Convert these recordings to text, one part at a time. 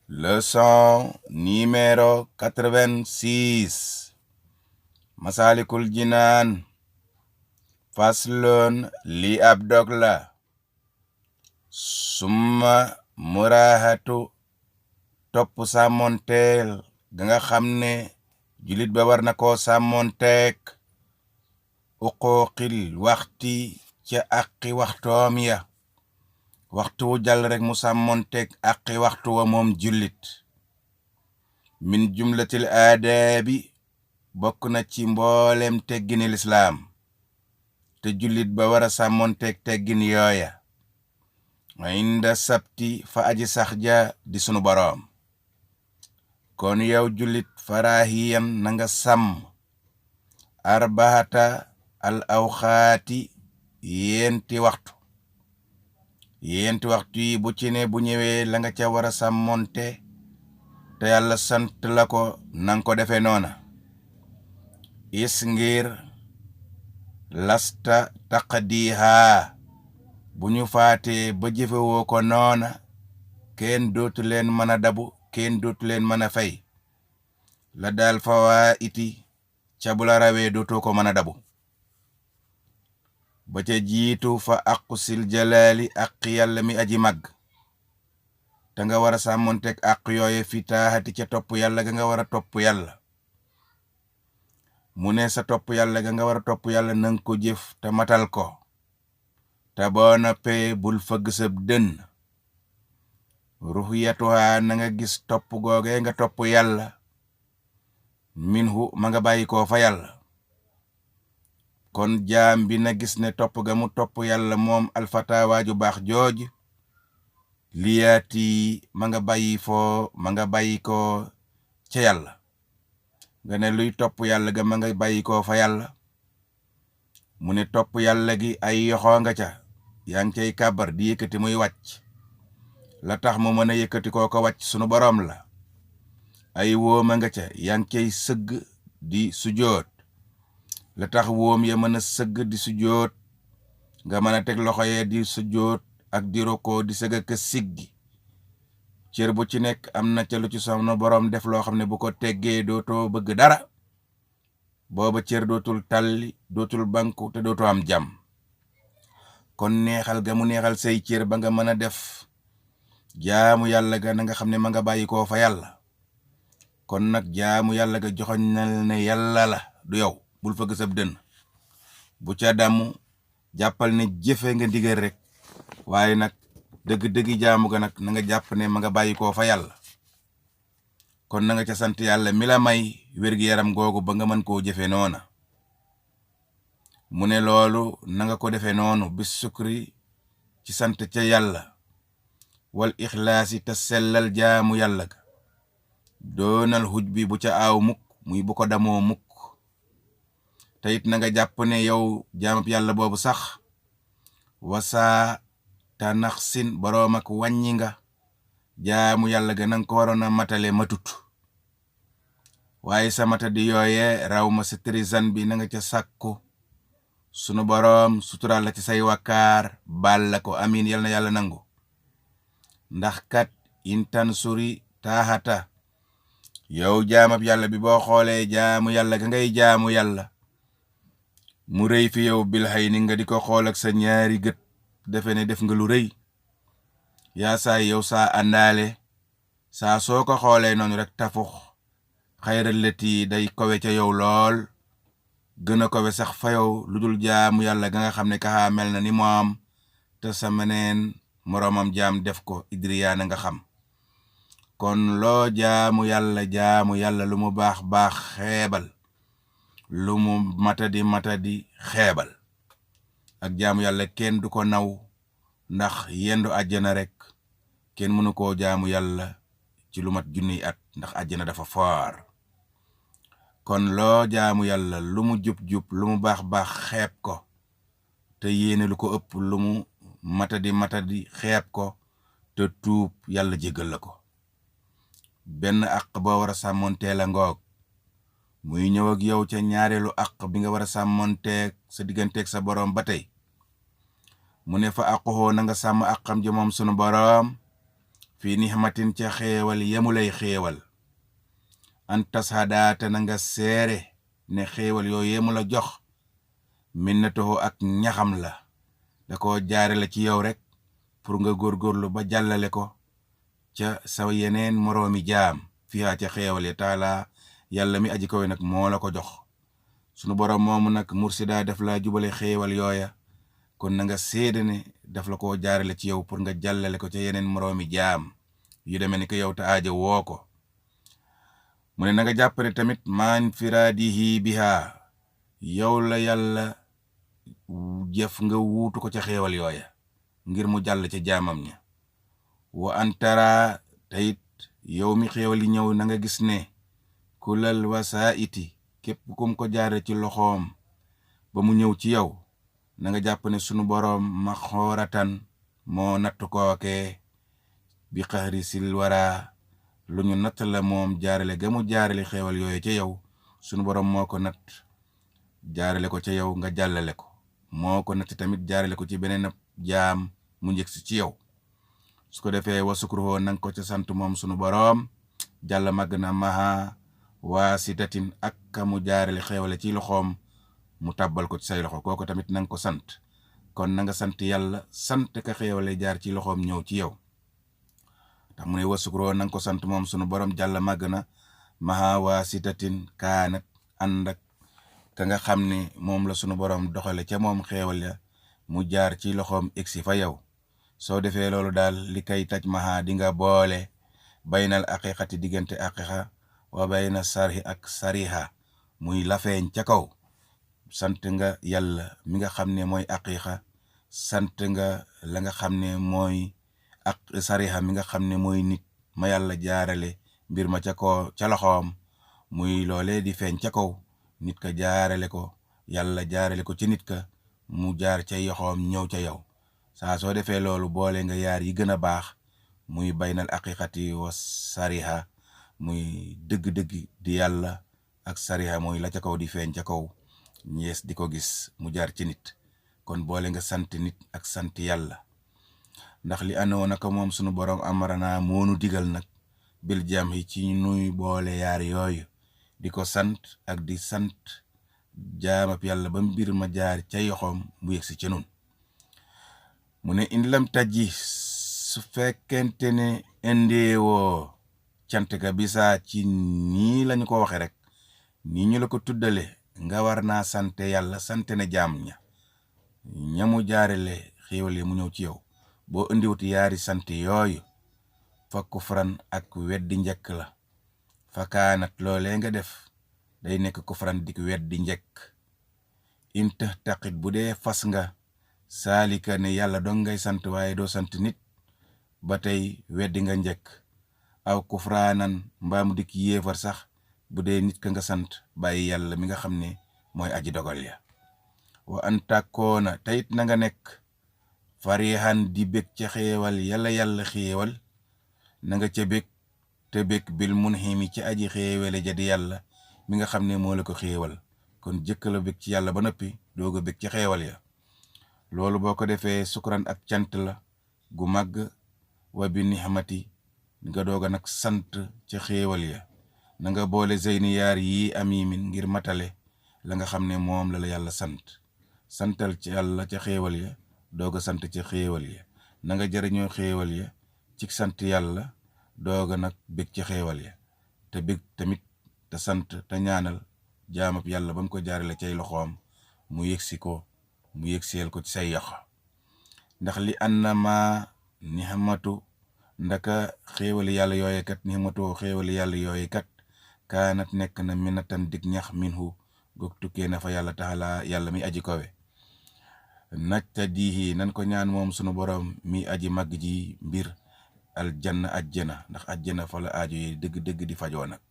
Leçon numéro 86. Masalikul Jinaan. Faslun li ab dog la. Summa murahatu topp sàmmonteel ga nga xam ne julit ba war na koo sàmmonteek uquuqil waxti ca aqi waxtoom ya. waxtu wu jàll rek mu sàmmonteeg aqi waxtu wa moom jullit. min jumlatil aadaabi bokk na ci mboolem teggini lislaam te jullit ba war a sàmmonteeg teggin yooya. inda sabti fa aji sax ja di sunu boroom. kon yow jullit faraahiyan na nga sàmm arbahata al awxaati yenti waxtu yi bu ci ne bu ñëwee la nga ca war a sàmmonte te yàlla sant la ko nang ko defe noona. is ngir lasta taqdiha bu ñu faatee ba jëfewoo ko noona kenn dootu leen mën a dabu kenn dootu leen mën a fay. la daal fawaa iti ca bu la rawee dootoo ko mën a dabu. ba ca jiitu fa aqu sil jalaali aqi yàlla mi aji màgg te nga war a sàmmonteeg aq yooye fi taaxati ca topp yàlla ga nga war a topp yàlla. mu ne sa topp yàlla ga nga war a topp yàlla nanga ko jëf te matal ko te boo noppee bul fëgg sab dën. ruxyatuha na nga gis topp googe nga topp yàlla minhu ma nga bàyyi koo fa yàlla. kon jaam bi na gis ne topp ga mu topp yàlla moom alfatawaaju baax jooj liyaati ma nga bàyyi ko ca yàlla. nga ne luy topp yàlla ga ma nga bàyyi ko fa yàlla. mu ne topp yàlla gi ay yoxoo nga ca yaa ngi cay kàbbar di yëkkati muy wàcc. la tax mu mën a yëkkati koo ko wàcc sunu boroom la. ay wóoma nga ca yaa ngi cay sëgg di sujoot. la tax wóom ya mën a sëgg di sujoot nga mën a teg loxo yee di sujoot ak di roko di sëgg ak siggi. cër bu ci nekk am na ca lu ci sunu boroom def loo xam ne bu ko teggee dootoo bëgg dara. booba cër dootul talli dootul banku te dootoo am jàmm. kon neexal ga mu neexal say cër ba nga mën a def jaamu yàlla ga na nga xam ne ma nga bàyyi koo fa yàlla. kon nag jaamu yàlla ga joxoñ na ne yàlla la du yow. bul fëgg sab dën bu ca damu jàppal ne jëfe nga ndigal rek waaye nag dëgg-dëggi jaamu ga nag na nga jàpp ne ma nga bàyyi koo fa yàlla. kon na nga ca sant yàlla mi la may wér-gi-yaram googu ba nga mën koo jëfe noona. mu ne loolu na nga ko defe noonu bis sukri ci sant ca yàlla wal ixlaasi te sellal jaamu yàlla ga doonal xuj bi bu ca aaw mukk muy bu ko damoo mukk. te it na nga jàpp ne yow jaamab yàlla boobu sax wasaa tanaxsin boroom ak wàññi nga jaamu yàlla ga nanga ko waroon a matale matut. waaye sa mata di yooye raw ma sa trizan bi na nga ca sàkku sunu boroom sutural la ci say wakkaar baal la ko amin yal na yàlla nangu. ndax kat intan suri taaxata yow jaamab yàlla bi boo xoolee jaamu yàlla ga ngay jaamu yàlla mu rëy fi yow bil xay ni nga di ko xool ak sa ñaari gët defe ne def nga lu rëy. yaa saa yow saa àndaale saa soo ko xoolee noonu rek tafux xayral lati day kowe ca yow lool gën a kowe sax fa yow lu dul jaamu yàlla ga nga xam ne kaxaa mel na ni moom te sa meneen moroomam jaam def ko idriyaana nga xam. kon loo jaamu yàlla lu mu baax baax xeebal lu mu matadi xeebal. ak jaamu yàlla kenn du ko naw ndax yendu àjjana rek kenn mënu koo jaamu yàlla ci lu mat junniy at ndax àjjana dafa foor. kon loo jaamu yàlla lu mu jub-jub lu mu baax xeeb ko te yéene lu ko ëpp lu mu matadi xeeb ko te tuub yàlla jéggal la ko. benn àq boo war a sàmmonteel a ngoog muy ñëw ak yow ca ñaareelu àq bi nga war a sàmmonteeg sa digganteeg sa boroom ba tey. mu ne fa aquxoo na nga sàmm àqam ji moom sunu boroom fii nihmatin ca xéewal yamu lay xéewal an tashadaate na nga seere ne xéewal yooyu yemu la jox minnatoo ak ñaxam la da ko jaare la ci yow rek pour nga góorgóorlu ba jàllale ko ca sa yeneen moroomi jaam fiyaa ca xéewal ya taala yàlla mi aji kawe nag moo la ko jox sunu borom moomu nag mursida def la jubale xéewal yooya kon na nga seede ne daf la ko jaarale ci yow pour nga jàllale ko ca yeneen moroomi jaam yu demee ni ko yow te aajo woo ko mu ne na nga jàppale tamit maan firaadihi biha yow la yàlla jëf nga wuutu ko ca xéewal yooya ngir mu jàll ca jaamam ña wa antara tayit yow mi xéewal yi ñëw na nga gis ne kulal wasaiti képp kum ko jaare ci loxoom ba mu ñëw ci yow na nga jàpp ne sunu boroom ma xooratan moo natt kooke bi xaxri sil wara lu ñu natt la moom jaarale ga mu jaarale xéewal yooyu ca yow sunu boroom moo ko natt jaarale ko ca yow nga jàllale ko moo ko natt tamit jaarale ko ci beneen jaam mu njëg si ci yow su ko defee wa sukruhoo nanga ko ca sant moom sunu boroom jàlla màgg na maha waasitatin ak ka mu jaarale xéewale ci loxoom mu tàbbal ko ci say loxo kooko tamit nanga ko sant kon na nga sant yàlla sant ka xéewale jaar ci loxoom ñëw ci yow tax mu ne wa sukruhoo nanga ko sant moom sunu boroom jàlla màgg na maha waasitatin kaanat ànd ak ka nga xam ne moom la sunu boroom doxale ca moom xéewal ya mu jaar ci loxoom egsi fa yow soo defee loolu daal li kay taj maha di nga boole baynal aqiqati diggante aqiqa wa bayna sarhi ak sariha muy lafeeñ ca kaw sant nga yàlla mi nga xam ne mooy aqiqa sant nga la nga xam ne mooy ak sariha mi nga xam ne mooy nit ma yàlla jaarale mbir ma ca ko ca loxoom muy loolee di feeñ ca kaw nit ka jaarale ko yàlla jaarale ko ci nit ka mu jaar ca yoxoom ñëw ca yow saa soo defee loolu boole nga yaar yi gën a baax muy baynal aqiqati wa sariha muy dëgg-dëgg di yàlla ak sariha muy la ca kaw di feeñ ca kaw ñees di ko gis mu jaar ci nit kon boole nga sant nit ak sant yàlla ndax li àndoon naka moom sunu borom amarana moonu digal nag bil jam yi ci nuy boole yaar yooyu di ko sant ak di sant jaamab yàlla ba mbir ma jaar ca yoxoom mu yegsi ci nun mu ne in lam tajji su fekkente ne indeewoo cant ga bisaa ci nii lañu ko waxe rek nii ñu la ko tuddale nga war naa sante yàlla sante ne jaam ñamu jaarele xéewal yi mu ñëw ci yow boo indiwut yaari sant yooyu fa kufran ak weddi njëkk la fa kaanat loolee nga def day nekk kufran dik weddi njëkk in taqit bu dee fas nga saalika ne yàlla dong ngay sant waaye doo sant nit ba tey weddi nga njëkk aw kufraanan mbaamu dik yéefar sax bu dee nit ka nga sant bàyyi yàlla mi nga xam ne mooy aji dogal ya wa an tàkkoona tayit na nga nekk farihan di bég ca xéewal yàlla xéewal na nga ca bég te bég bil munhimi ci aji xéewale ja di yàlla mi nga xam ne moo la ko xéewal kon jëkk la bég ci yàlla ba noppi doog a bég ci xéewal ya loolu boo ko defee sukran ak cant la gu màgg wa bi nihmati nga doog a nag sant ca xéewal ya na nga boole zeyni yaar yi amimin ngir matale la nga xam ne moom la yàlla santal ci yàlla ca xéewal ya doog a sant ca xéewal ya na nga jëriñoo xéewal ya ci sant yàlla doog a nag bég ci xéewal ya te bég tamit te sant te ñaanal jaamab yàlla ba mu ko jaarale cay loxoom mu yëgsi ko mu yëgseel ko ci say yoxo ndax li annama nihmatu ndaka xéewali yàlla yooye kat nihmatu xéewali yàlla yooye kat kaanat nekk na minatan dig ñax minhu goog tukkee na fa yàlla taala yàlla mi aji kowe najta diihi nan ko ñaan moom sunu borom mi aji màgg ji mbir aljanna ajjana ndax ajjana fa la aajo yi dëgg-dëgg di fajoo nag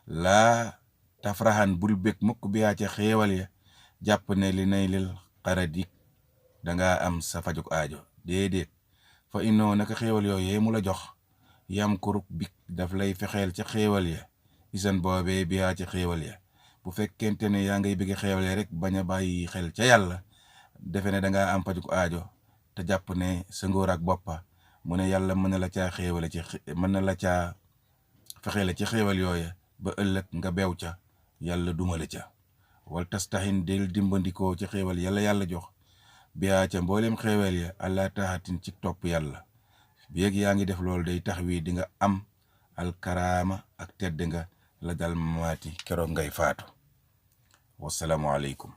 laa tafrahan bul bég mukk bi yaa ca xéewal ya jàpp ne li nay lil xaradik danga am sa fajuk aajo déedéet fa innoo naka xéewal yooyu mu la jox yam kuruk bik daf lay fexeel ca xéewal ya isan boobee bi yaa ca xéewal ya bu fekkente ne yaa ngay bëgg xéewal ya rek bañ a bàyyi xel ca yàlla defe ne danga am fajuk aajo te jàpp ne sa ngóor ak boppa mu ne yàlla mën na la caa xéewale mën na la caa fexeele ci xéewal yooya ba ëllëg nga beew ca yàlla duma la ca wal tastahin del dimbandikoo ci xéewal yàlla jox biyaa ca mboolem xéewal ya àlla taxatin ci topp yàlla bi yëg yaa ngi def loolu day tax wii di nga am alkaraama ak tedd nga la dal maati keroog ngay faatu wasalaamu aleykum